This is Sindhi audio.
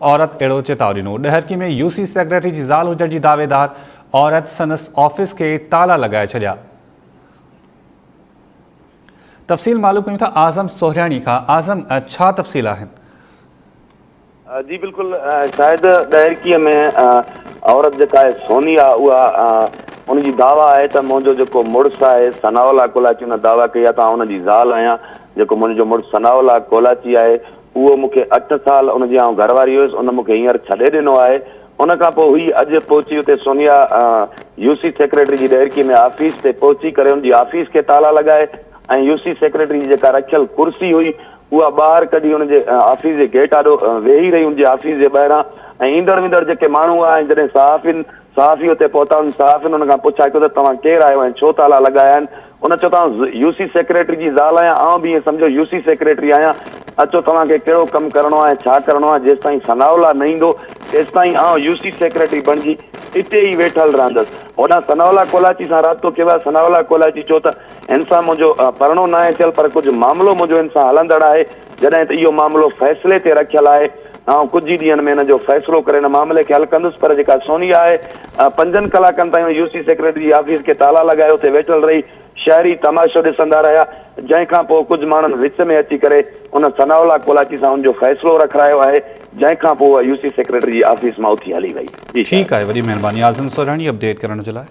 عورت اهڙو چتاء ڏنو. ڏهرڪي ۾ يو سي سيڪريٽري جي زال هجڻ جي دعويدار عورت سندس آفيس کي تالا لڳائي ڇڏيا. تفصيل معلوم ڪيون ٿا اعظم سهرياڻي کان. اعظم ڇا تفصيل آهن؟ جي بلڪل شايد ڏهرڪي ۾ عورت جيڪا آهي سونيا اها ان جي دعويٰ آهي ته منهنجو جيڪو مڙس آهي ثناء الله ڪولاچي ان دعويٰ ڪئي آهي ته آئون ان جي زال آهيان جيڪو منهنجو مڙس ثناء الله ڪولاچي آهي اهو مون کي اٺ سال ان جي آئون گهر واري هيس، ان مون کي هينئر ڇڏي ڏنو آهي. ان کان پوء هي اڄ پهچي اتي سونيا يو سي سيڪريٽري جي ڏهرڪي ۾ آفيس تي پهچي ڪري ان جي آفيس کي تالا لڳائي ۽ يو سي سيڪريٽري جي جيڪا رکيل ڪرسي هئي اها ٻاهر ڪڍي ان جي آفيس جي گيٽ آڏو ويهي رهي ان جي آفيس جي ٻاهران ۽ ايندڙ ويندڙ جيڪي ماڻهو هئا ۽ جڏهن صحافين صحافي اتي پهتا انهن صحافين ان کان پڇا ڪيو ته توهان ڪير آهيو ۽ ڇو تالا لڳايا آهن؟ ان چيو ته آئون يو سي سيڪريٽري جي زال آهيان، آئون به ائين سمجهو يو سي سيڪريٽري آهيان، اچو توهان کي ڪهڙو ڪم ڪرڻو آهي ۽ ڇا ڪرڻو آهي، جيستائين ثناء الله نه ايندو تيستائين آئون يو سي سيڪريٽري بڻجي اتي ئي ويٺل رهندس. هوڏانهن ثناء الله ڪولاچي سان رابطو ڪيو ويو، ثناء الله ڪولاچي چيو ته هن سان منهنجو پرڻو ناهي ٿيل پر ڪجهه معاملو منهنجو هن سان هلندڙ آهي، جڏهن ته اهو معاملو فيصلي تي رکيل آهي، آئون ڪجهه ئي ڏينهن ۾ ان جو فيصلو ڪري ان معاملي کي حل ڪندس پر جيڪا سونيا آهي پنجن ڪلاڪن تائين ان يو سي سيڪريٽري جي آفيس کي تالا لڳائي اتي ويٺل رهي، شهري تماشو ڏسندا رهيا، جنهن کان پوء ڪجهه ماڻهن وچ ۾ اچي ڪري ان ثناء الله ڪولاچي سان ان جو فيصلو رکرايو آهي، جنهن کان پوء اها يو سي سيڪريٽري جي آفيس مان اٿي هلي وئي. جي ٺيڪ آهي وڏي مهرباني اعظم سهراڻي اپڊيٽ ڪرڻ جي لاء.